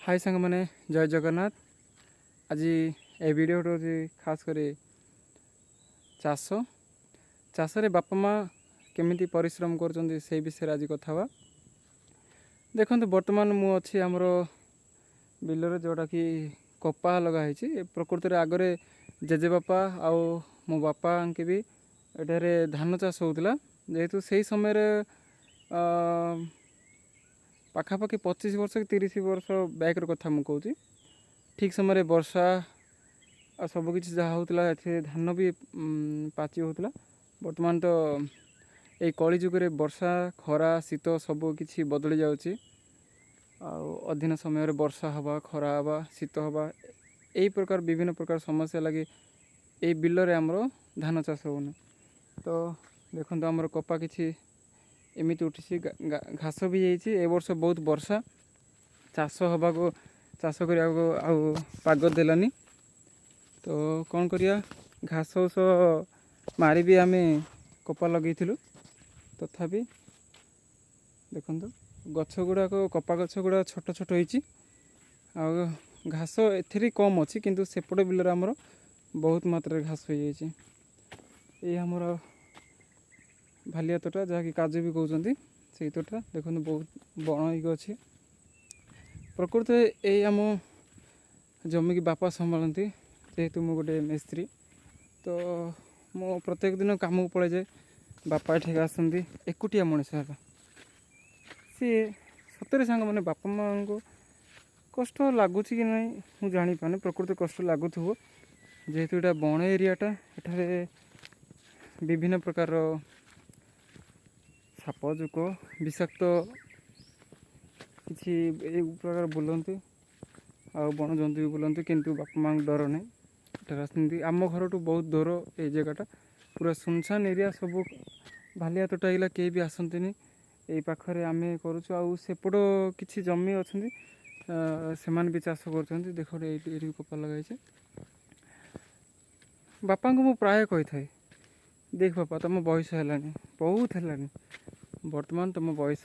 High ସାଙ୍ଗମାନେ, ଜୟ ଜଗନ୍ନାଥ। ଆଜି ଏ ଭିଡ଼ିଓଟା ହେଉଛି ଖାସ୍ କରି ଚାଷ, ଚାଷରେ ବାପା ମା' କେମିତି ପରିଶ୍ରମ କରୁଛନ୍ତି, ସେଇ ବିଷୟରେ ଆଜି କଥା ହେବା। ଦେଖନ୍ତୁ, ବର୍ତ୍ତମାନ ମୁଁ ଅଛି ଆମର ବିଲରେ, ଯେଉଁଟାକି କପା ଲଗା ହେଇଛି। ପ୍ରକୃତରେ ଆଗରେ ଜେଜେବାପା ଆଉ ମୋ ବାପାଙ୍କେ ବି ଏଠାରେ ଧାନ ଚାଷ ହେଉଥିଲା। ଯେହେତୁ ସେଇ ସମୟରେ ପାଖାପାଖି 25 ବର୍ଷ କି 30 ବର୍ଷ ବ୍ୟାକ୍ର କଥା ମୁଁ କହୁଛି, ଠିକ୍ ସମୟରେ ବର୍ଷା ଆଉ ସବୁକିଛି ଯାହା ହେଉଥିଲା, ଏଥିରେ ଧାନ ବି ପାଚି ହେଉଥିଲା। ବର୍ତ୍ତମାନ ତ ଏଇ କଳି ଯୁଗରେ ବର୍ଷା, ଖରା, ଶୀତ ସବୁ କିଛି ବଦଳି ଯାଉଛି। ଆଉ ଅଧୀନ ସମୟରେ ବର୍ଷା ହେବା, ଖରା ହେବା, ଶୀତ ହେବା, ଏଇ ପ୍ରକାର ବିଭିନ୍ନ ପ୍ରକାର ସମସ୍ୟା ଲାଗି ଏଇ ବିଲରେ ଆମର ଧାନ ଚାଷ ହେଉନି। ତ ଦେଖନ୍ତୁ, ଆମର କପା କିଛି ଏମିତି ଉଠିଛି, ଘାସ ବି ହେଇଛି। ଏ ବର୍ଷ ବହୁତ ବର୍ଷା, ଚାଷ ହେବାକୁ, ଚାଷ କରିବାକୁ ଆଉ ପାଗ ଦେଲାନି। ତ କ'ଣ କରିବା, ଘାସ ଉଷ ମାରି ବି ଆମେ କପା ଲଗେଇଥିଲୁ। ତଥାପି ଦେଖନ୍ତୁ, ଗଛ ଗୁଡ଼ାକ, କପା ଗଛ ଗୁଡ଼ାକ ଛୋଟ ଛୋଟ ହେଇଛି ଆଉ ଘାସ ଏଥିରେ କମ୍ ଅଛି। କିନ୍ତୁ ସେପଟ ବିଲରେ ଆମର ବହୁତ ମାତ୍ରାରେ ଘାସ ହେଇଯାଇଛି। ଏଇ ଆମର ଭାଲିଆ ତୋଟା, ଯାହାକି କାଜୁ ବି କହୁଛନ୍ତି, ସେଇ ତୋଟା। ଦେଖନ୍ତୁ, ବହୁତ ବଣ ହେଇକି ଅଛି। ପ୍ରକୃତରେ ଏଇ ଆମ ଜମିକି ବାପା ସମ୍ଭାଳନ୍ତି। ଯେହେତୁ ମୁଁ ଗୋଟେ ମିସ୍ତ୍ରୀ, ତ ମୁଁ ପ୍ରତ୍ୟେକ ଦିନ କାମକୁ ପଳେଇଯାଏ, ବାପା ଏଠିକି ଆସନ୍ତି। ଏକୁଟିଆ ମଣିଷ ହେଲା ସିଏ। ସତରେ ସାଙ୍ଗମାନେ, ବାପା ମାଆଙ୍କୁ କଷ୍ଟ ଲାଗୁଛି କି ନାହିଁ ମୁଁ ଜାଣିପାରୁନି। ପ୍ରକୃତ କଷ୍ଟ ଲାଗୁଥିବ, ଯେହେତୁ ଏଇଟା ବଣ ଏରିଆଟା। ଏଠାରେ ବିଭିନ୍ନ ପ୍ରକାରର ସାପ, ଜୋକ, ବିଷାକ୍ତ କିଛି ଏଇ ପ୍ରକାର ବୁଲନ୍ତି ଆଉ ବଣ ଜନ୍ତୁ ବି ବୁଲନ୍ତି। କିନ୍ତୁ ବାପା ମାଆଙ୍କୁ ଡର ନାହିଁ, ଏଠାରେ ଆସନ୍ତି। ଆମ ଘରଠୁ ବହୁତ ଦୂର ଏଇ ଜାଗାଟା, ପୁରା ସୁନସାନ ଏରିଆ। ସବୁ ଭାଲିଆ ତୋଟା ହେଇଗଲା, କେହି ବି ଆସନ୍ତିନି। ଏଇ ପାଖରେ ଆମେ କରୁଛୁ ଆଉ ସେପଟ କିଛି ଜମି ଅଛନ୍ତି, ସେମାନେ ବି ଚାଷ କରୁଛନ୍ତି। ଦେଖ, ଏଇଠି ଏଇଠି ବି କପା ଲଗାଇଛି। ବାପାଙ୍କୁ ମୁଁ ପ୍ରାୟ କହିଥାଏ, ଦେଖ ବାପା, ତମ ବୟସ ହେଲାଣି, ବହୁତ ହେଲାଣି। ବର୍ତ୍ତମାନ ତମ ବୟସ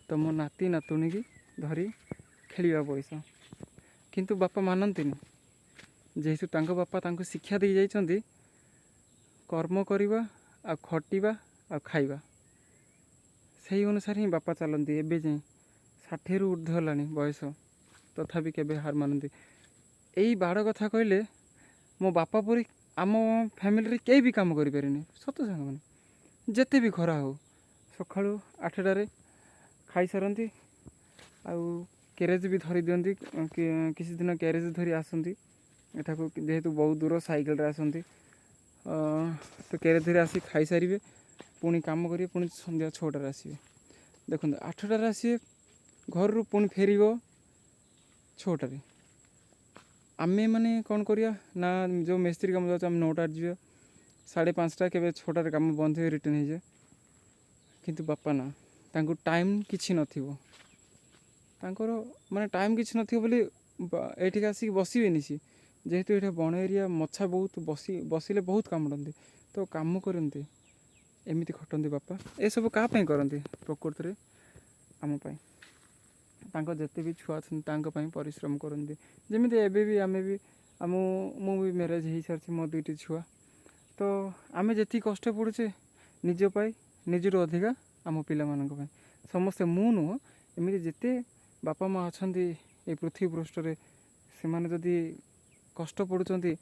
ତମ ନାତି ନାତୁଣୀକି ଧରି ଖେଳିବା ବୟସ। କିନ୍ତୁ ବାପା ମାନନ୍ତିନି। ଯେହେତୁ ତାଙ୍କ ବାପା ତାଙ୍କୁ ଶିକ୍ଷା ଦେଇ ଯାଇଛନ୍ତି, କର୍ମ କରିବା ଆଉ ଖଟିବା ଆଉ ଖାଇବା, ସେଇ ଅନୁସାରେ ହିଁ ବାପା ଚାଲନ୍ତି। ଏବେ ଯାଏଁ 60ରୁ ଉର୍ଦ୍ଧ୍ୱ ହେଲାଣି ବୟସ, ତଥାପି କେବେ ହାର ମାନନ୍ତି। ଏଇ ବାଡ଼ କଥା କହିଲେ, ମୋ ବାପା ପରି ଆମ ଫ୍ୟାମିଲିରେ କେହି ବି କାମ କରିପାରିବେନି। ସତ ସାଙ୍ଗମାନେ, ଯେତେ ବି ଖରା ହଉ, ସକାଳୁ 8ଟାରେ ଖାଇସାରନ୍ତି ଆଉ କ୍ୟାରେଜ୍ ବି ଧରି ଦିଅନ୍ତି। କିଛି ଦିନ କ୍ୟାରେଜ୍ ଧରି ଆସନ୍ତି ଏଠାକୁ। ଯେହେତୁ ବହୁତ ଦୂର, ସାଇକେଲରେ ଆସନ୍ତି। ତ କ୍ୟାରେଜ୍ ଧରି ଆସି ଖାଇସାରିବେ, ପୁଣି କାମ କରିବେ, ପୁଣି ସନ୍ଧ୍ୟା 6ଟାରେ ଆସିବେ। ଦେଖନ୍ତୁ, 8ଟାରେ ଆସିବେ ଘରରୁ, ପୁଣି ଫେରିବ 6ଟାରେ। ଆମେ ମାନେ କ'ଣ କରିବା ନା, ଯେଉଁ ମିସ୍ତ୍ରୀ କାମ ଯାଉଛୁ, ଆମେ 9ଟାରେ ଯିବା, 5:30, କେବେ 6ଟାରେ କାମ ବନ୍ଦ ହୁଏ, ରିଟର୍ନ ହେଇଯାଏ। କିନ୍ତୁ ବାପା ନା, ତାଙ୍କୁ ଟାଇମ୍ କିଛି ନଥିବ ତାଙ୍କର। ମାନେ ଟାଇମ୍ କିଛି ନଥିବ ବୋଲି ଏଇଠିକି ଆସିକି ବସିବେନି ସିଏ। ଯେହେତୁ ଏଇଟା ବଣ ଏରିଆ, ମଛା ବହୁତ, ବସିଲେ ବହୁତ କାମୁଡ଼ନ୍ତି। ତ କାମ କରନ୍ତି, ଏମିତି ଖଟନ୍ତି ବାପା। ଏସବୁ କାହା ପାଇଁ କରନ୍ତି? ପ୍ରକୃତରେ ଆମ ପାଇଁ, ତାଙ୍କ ଯେତେ ବି ଛୁଆ ଅଛନ୍ତି ତାଙ୍କ ପାଇଁ ପରିଶ୍ରମ କରନ୍ତି। ଯେମିତି ଏବେ ବି ଆମେ ବି ଆମ ମୁଁ ବି ମ୍ୟାରେଜ୍ ହେଇସାରିଛି, ମୋ ଦୁଇଟି ଛୁଆ। ତ ଆମେ ଯେତିକି କଷ୍ଟ ପଡ଼ୁଛେ ନିଜ ପାଇଁ, ନିଜରୁ ଅଧିକା ଆମ ପିଲାମାନଙ୍କ ପାଇଁ। ସମସ୍ତେ, ମୁଁ ନୁହଁ, ଏମିତି ଯେତେ ବାପା ମା' ଅଛନ୍ତି ଏଇ ପୃଥିବୀ ପୃଷ୍ଠରେ, ସେମାନେ ଯଦି କଷ୍ଟ ପଡ଼ୁଛନ୍ତି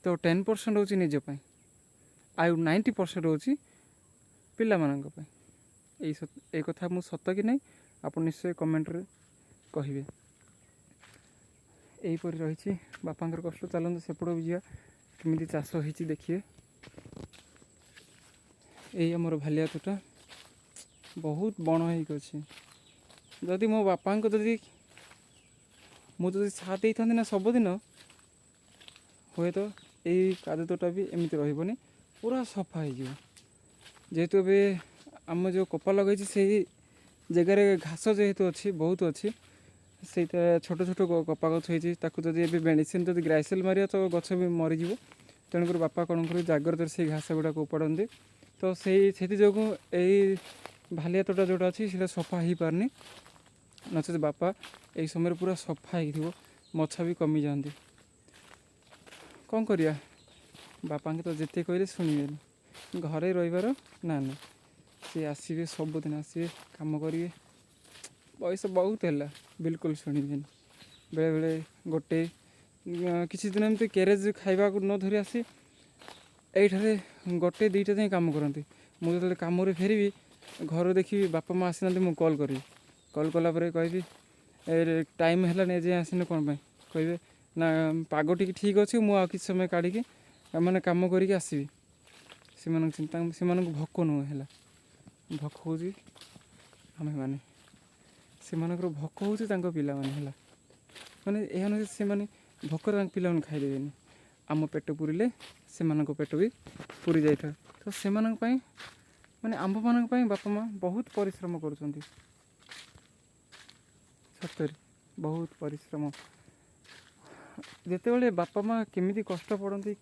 ତ 10% ହେଉଛି ନିଜ ପାଇଁ ଆଉ 90% ହେଉଛି ପିଲାମାନଙ୍କ ପାଇଁ। ଏଇ କଥା ମୁଁ ସତ କି ନାହିଁ, ଆପଣ ନିଶ୍ଚୟ କମେଣ୍ଟରେ କହିବେ। ଏହିପରି ରହିଛି ବାପାଙ୍କର କଷ୍ଟ। ଚାଲନ୍ତୁ, ସେପଟକୁ ଯିବା, କେମିତି ଚାଷ ହେଇଛି ଦେଖିବେ। ଏଇ ଆମର ଭାଲିଆ ତୋଟା, ବହୁତ ବଣ ହେଇକି ଅଛି। ଯଦି ମୋ ବାପାଙ୍କ ଯଦି ମୁଁ ଯଦି ସାଥ ଦେଇଥାନ୍ତି ନା ସବୁଦିନ, ହୁଏତ ଏଇ କାଜୁ ତୋଟା ବି ଏମିତି ରହିବନି, ପୁରା ସଫା ହେଇଯିବ। ଯେହେତୁ ଏବେ ଆମ ଯେଉଁ କପା ଲଗେଇଛି, ସେଇ ଜାଗାରେ ଘାସ ଯେହେତୁ ଅଛି, ବହୁତ ଅଛି, ସେଇଟା ଛୋଟ ଛୋଟ କପା ଗଛ ହେଇଛି। ତାକୁ ଯଦି ଏବେ ମେଡ଼ିସିନ୍, ଯଦି ଗ୍ରାଇସେଲ୍ ମାରିବା ତ ଗଛ ବି ମରିଯିବ। ତେଣୁକରି ବାପା କ'ଣ କରିବେ, ଜାଗ୍ରତରେ ସେଇ ଘାସ ଗୁଡ଼ାକ ଉପାଡ଼ନ୍ତି। ତ ସେଥିଯୋଗୁଁ ଏଇ ଭାଲିଆ ତୋଟା ଯେଉଁଟା ଅଛି, ସେଇଟା ସଫା ହେଇପାରୁନି। ନଚେତ ବାପା ଏଇ ସମୟରେ ପୁରା ସଫା ହେଇଥିବ, ମଛା ବି କମିଯାଆନ୍ତି। କ'ଣ କରିବା, ବାପାଙ୍କୁ ତ ଯେତେ କହିଲେ ଶୁଣିବେନି। ଘରେ ରହିବାର ନା ନା, ସେ ଆସିବେ, ସବୁଦିନ ଆସିବେ, କାମ କରିବେ। ବୟସ ବହୁତ ହେଲା, ବିଲକୁଲ ଶୁଣିବେନି। ବେଳେବେଳେ ଗୋଟେ କିଛି ଦିନ ଏମିତି କ୍ୟାରେଜ୍ ଖାଇବାକୁ ନ ଧରି ଆସି ଏଇଠାରେ ଗୋଟେ ଦୁଇଟା ଯାଏଁ କାମ କରନ୍ତି। ମୁଁ ଯେତେବେଳେ କାମରେ ଫେରିବି, ଘରୁ ଦେଖିବି ବାପା ମା' ଆସିନାହାନ୍ତି, ମୁଁ କଲ୍ କରିବି। କଲ୍ କଲା ପରେ କହିବି, ଏ ଟାଇମ୍ ହେଲାନି, ଏଯାଏଁ ଆସିନି କ'ଣ ପାଇଁ? କହିବେ ନା ପାଗ ଟିକେ ଠିକ୍ ଅଛି, ମୁଁ ଆଉ କିଛି ସମୟ କାଢ଼ିକି ମାନେ କାମ କରିକି ଆସିବି। ସେମାନଙ୍କ ଚିନ୍ତା, ସେମାନଙ୍କୁ ଭୋକ ନୁହେଁ ହେଲା, ଭୋକ ହେଉଛି ଆମେମାନେ। ସେମାନଙ୍କର ଭୋକ ହେଉଛି ତାଙ୍କ ପିଲାମାନେ ହେଲା। ମାନେ ଏହା ନୁହେଁ, ସେମାନେ ଭୋକରେ ତାଙ୍କ ପିଲାମାନେ ଖାଇଦେବେନି। ଆମ ପେଟ ପୁରିଲେ ସେମାନଙ୍କ ପେଟ ବି ପୁରି ଯାଇଥାଏ। ତ ସେମାନଙ୍କ ପାଇଁ, ମାନେ ଆମ୍ଭମାନଙ୍କ ପାଇଁ ବାପା ମା' ବହୁତ ପରିଶ୍ରମ କରୁଛନ୍ତି। ସତରେ ବହୁତ ପରିଶ୍ରମ। ଯେତେବେଳେ ବାପା ମା' କେମିତି କଷ୍ଟ ପଡ଼ନ୍ତି,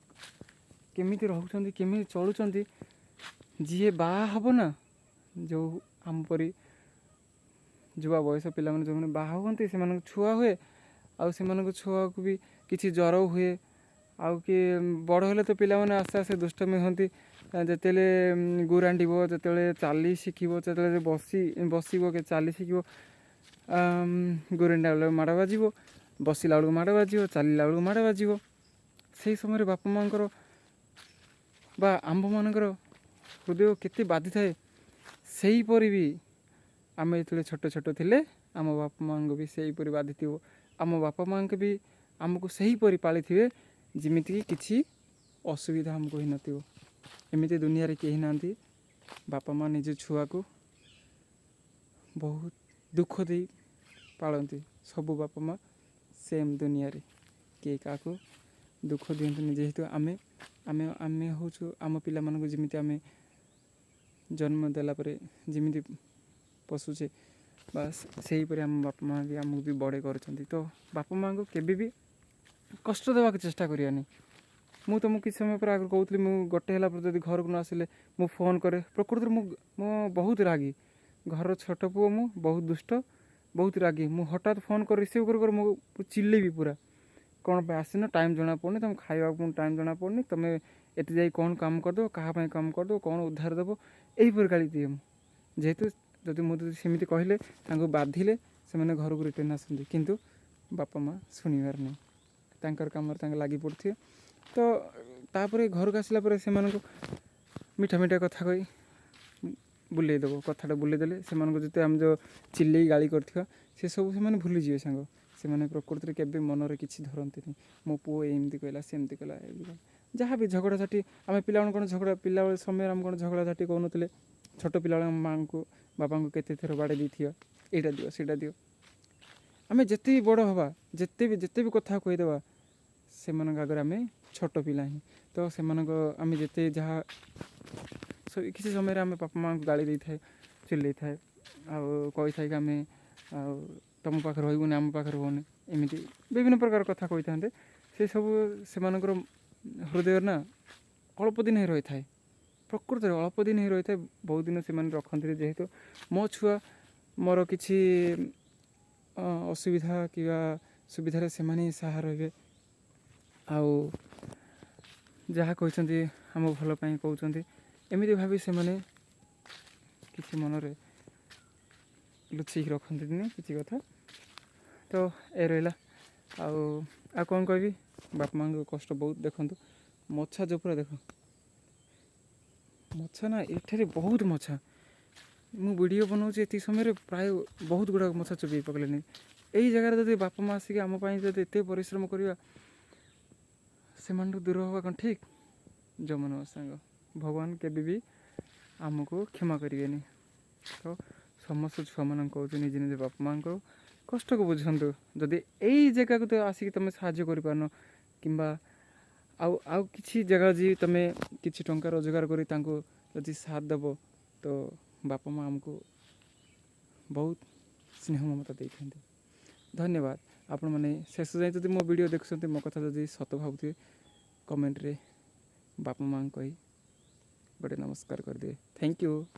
କେମିତି ରହୁଛନ୍ତି, କେମିତି ଚଳୁଛନ୍ତି, ଯିଏ ବାହା ହେବ ନା, ଯେଉଁ ଆମ ପରି ଯୁବା ବୟସ ପିଲାମାନେ ଯେଉଁମାନେ ବାହା ହୁଅନ୍ତି, ସେମାନଙ୍କ ଛୁଆ ହୁଏ। ଆଉ ସେମାନଙ୍କ ଛୁଆକୁ ବି କିଛି ଜ୍ୱର ହୁଏ। ଆଉ କି ବଡ଼ ହେଲେ ତ ପିଲାମାନେ ଆସ୍ତେ ଆସ୍ତେ ଦୁଷ୍ଟମି ହୁଅନ୍ତି। ଯେତେବେଳେ ଗୁରାଣ୍ଡିବ, ଯେତେବେଳେ ଚାଲି ଶିଖିବ, ଯେତେବେଳେ ବସିବ କି ଚାଲି ଶିଖିବ, ଗୁରାଣ୍ଡିଲା ବେଳକୁ ମାଡ଼ ବାଜିବ, ବସିଲା ବେଳକୁ ମାଡ଼ ବାଜିବ, ଚାଲିଲା ବେଳକୁ ମାଡ଼ ବାଜିବ। ସେଇ ସମୟରେ ବାପା ମାଆଙ୍କର ବା ଆମ୍ଭମାନଙ୍କର ହୃଦୟ କେତେ ବାଧିଥାଏ। ସେହିପରି ବି ଆମେ ଯେତେବେଳେ ଛୋଟ ଛୋଟ ଥିଲେ, ଆମ ବାପା ମାଆଙ୍କୁ ବି ସେହିପରି ବାଧିଥିବ। ଆମ ବାପା ମାଆଙ୍କୁ ବି ଆମକୁ ସେହିପରି ପାଳିଥିବେ, ଯେମିତିକି କିଛି ଅସୁବିଧା ଆମକୁ ହେଇନଥିବ। ଏମିତି ଦୁନିଆରେ କେହି ନାହାନ୍ତି, ବାପା ମା' ନିଜ ଛୁଆକୁ ବହୁତ ଦୁଃଖ ଦେଇ ପାଳନ୍ତି। ସବୁ ବାପା ମା' ସେମ୍। ଦୁନିଆରେ କେହି କାହାକୁ ଦୁଃଖ ଦିଅନ୍ତିନି। ଯେହେତୁ ଆମେ ହେଉଛୁ ଆମ ପିଲାମାନଙ୍କୁ ଯେମିତି ଆମେ ଜନ୍ମ ଦେଲା ପରେ ଯେମିତି ପୋଷୁଛେ, ବାସ୍ ସେହିପରି ଆମ ବାପା ମା' ବି ଆମକୁ ବି ବଡ଼ କରୁଛନ୍ତି। ତ ବାପା ମାଆଙ୍କୁ କେବେ ବି କଷ୍ଟ ଦେବାକୁ ଚେଷ୍ଟା କରିବାନି। ମୁଁ ତୁମକୁ କିଛି ସମୟ ପରେ ଆଗରୁ କହୁଥିଲି, ମୁଁ ଗୋଟେ ହେଲା ପରେ ଯଦି ଘରକୁ ନ ଆସିଲେ ମୁଁ ଫୋନ୍ କରେ। ପ୍ରକୃତରେ ମୁଁ ବହୁତ ରାଗି। ଘରର ଛୋଟ ପୁଅ ମୁଁ, ବହୁତ ଦୁଷ୍ଟ, ବହୁତ ରାଗି। ମୁଁ ହଠାତ୍ ଫୋନ୍ କରି ରିସିଭ୍ କରୁ କରୁ ମୁଁ ଚିଲେଇବି ପୁରା, କ'ଣ ପାଇଁ ଆସିନ? ଟାଇମ୍ ଜଣାପଡ଼ୁନି, ତୁମ ଖାଇବାକୁ ଟାଇମ୍ ଜଣାପଡ଼ୁନି, ତୁମେ ଏତେ ଯାଇ କ'ଣ କାମ କରିଦେବ? କାହା ପାଇଁ କାମ କରିଦେବ? କ'ଣ ଉଦ୍ଧାର ଦେବ? ଏହିପରି ଗାଳି ଦିଏ ମୁଁ। ଯେହେତୁ ଯଦି ମୁଁ ସେମିତି କହିଲେ, ତାଙ୍କୁ ବାଧିଲେ ସେମାନେ ଘରକୁ ରିଟର୍ଣ୍ଣ ଆସନ୍ତି। କିନ୍ତୁ ବାପା ମା' ଶୁଣିବାର ନାହିଁ, ତାଙ୍କର କାମରେ ତାଙ୍କେ ଲାଗି ପଡ଼ୁଥିବେ। ତ ତାପରେ ଘରକୁ ଆସିଲା ପରେ ସେମାନଙ୍କୁ ମିଠା ମିଠା କଥା କହି ବୁଲେଇ ଦେବ। କଥାଟା ବୁଲେଇ ଦେଲେ ସେମାନଙ୍କୁ ଯେତେ ଆମେ ଯେଉଁ ଚିଲେଇ ଗାଳି କରିଥିବା, ସେସବୁ ସେମାନେ ଭୁଲିଯିବେ ସାଙ୍ଗ। ସେମାନେ ପ୍ରକୃତିରେ କେବେ ମନରେ କିଛି ଧରନ୍ତିନି, ମୋ ପୁଅ ଏମିତି କହିଲା, ସେମିତି କହିଲା, ଏମିତି କହିଲା। ଯାହା ବି ଝଗଡ଼ାଝାଟି, ଆମେ ପିଲାମାନେ କ'ଣ ଝଗଡ଼ା, ପିଲାବେଳେ ସମୟରେ ଆମେ କ'ଣ ଝଗଡ଼ାଝାଟି କରୁନଥିଲେ? ଛୋଟ ପିଲାବେଳେ ଆମ ମାଆଙ୍କୁ ବାପାଙ୍କୁ କେତେ ଥର ବାଡ଼େଇ ଦେଇଥିବା, ଏଇଟା ଦିଅ, ସେଇଟା ଦିଅ। ଆମେ ଯେତେ ବି ବଡ଼ ହେବା, ଯେତେ ବି କଥା କହିଦେବା, ସେମାନଙ୍କ ଆଗରେ ଆମେ ଛୋଟ ପିଲା ହିଁ। ତ ସେମାନଙ୍କ ଆମେ ଯେତେ ଯାହା କିଛି ସମୟରେ ଆମେ ବାପା ମାଆଙ୍କୁ ଗାଳି ଦେଇଥାଏ, ଚିଲେଇଥାଏ ଆଉ କହିଥାଏ କି ଆମେ ଆଉ ତୁମ ପାଖରେ ରହିବୁନି, ଆମ ପାଖରେ ରୁହନି, ଏମିତି ବିଭିନ୍ନ ପ୍ରକାର କଥା କହିଥାନ୍ତେ। ସେସବୁ ସେମାନଙ୍କର ହୃଦୟରେ ନା ଅଳ୍ପ ଦିନ ହିଁ ରହିଥାଏ। ପ୍ରକୃତରେ ଅଳ୍ପ ଦିନ ହିଁ ରହିଥାଏ, ବହୁତ ଦିନ ସେମାନେ ରଖନ୍ତିନି। ଯେହେତୁ ମୋ ଛୁଆ, ମୋର କିଛି ଅସୁବିଧା କିମ୍ବା ସୁବିଧାରେ ସେମାନେ ହିଁ ସାହା ରହିବେ ଆଉ ଯାହା କହିଛନ୍ତି ଆମ ଭଲ ପାଇଁ କହୁଛନ୍ତି, ଏମିତି ଭାବି ସେମାନେ କିଛି ମନରେ ଲୁଚେଇକି ରଖନ୍ତିନି କିଛି କଥା। ତ ଏ ରହିଲା। ଆଉ କ'ଣ କହିବି? ବାପା ମାଆଙ୍କ କଷ୍ଟ ବହୁତ। ଦେଖନ୍ତୁ ମଛା ଯେଉଁ ପୁରା, ଦେଖ ମଛା ନା, ଏଠାରେ ବହୁତ ମଛା। ମୁଁ ଭିଡ଼ିଓ ବନାଉଛି ଏତିକି ସମୟରେ ପ୍ରାୟ ବହୁତ ଗୁଡ଼ାକ ମଛା ଚୋବେଇ ପକେଇଲେଣି। ଏଇ ଜାଗାରେ ଯଦି ବାପା ମା' ଆସିକି ଆମ ପାଇଁ ଯଦି ଏତେ ପରିଶ୍ରମ କରିବା, ସେମାନଠୁ ଦୂର ହେବା କ'ଣ ଠିକ୍? ଜମା ସାଙ୍ଗ, ଭଗବାନ କେବେ ବି ଆମକୁ କ୍ଷମା କରିବେନି। ତ ସମସ୍ତ ଛୁଆମାନଙ୍କୁ କହୁଛି, ନିଜେ ନିଜ ବାପା ମାଆଙ୍କୁ କଷ୍ଟକୁ ବୁଝନ୍ତୁ। ଯଦି ଏଇ ଜାଗାକୁ ତ ଆସିକି ତୁମେ ସାହାଯ୍ୟ କରିପାରୁନ, କିମ୍ବା ଆଉ କିଛି ଜାଗା ଯଦି ତୁମେ କିଛି ଟଙ୍କା ରୋଜଗାର କରି ତାଙ୍କୁ ଯଦି ସାଥ ଦେବ, ତ ବାପା ମା' ଆମକୁ ବହୁତ ସ୍ନେହ ମମତା ଦେଇଥାନ୍ତି। ଧନ୍ୟବାଦ। ଆପଣମାନେ ଶେଷ ଯାଏଁ ଯଦି ମୋ ଭିଡ଼ିଓ ଦେଖୁଛନ୍ତି, ମୋ କଥା ଯଦି ସତ ଭାବୁଥିବେ, କମେଣ୍ଟରେ ବାପା ମାଆଙ୍କୁ କହି ଗୋଟେ ନମସ୍କାର କରିଦେବେ। Thank you.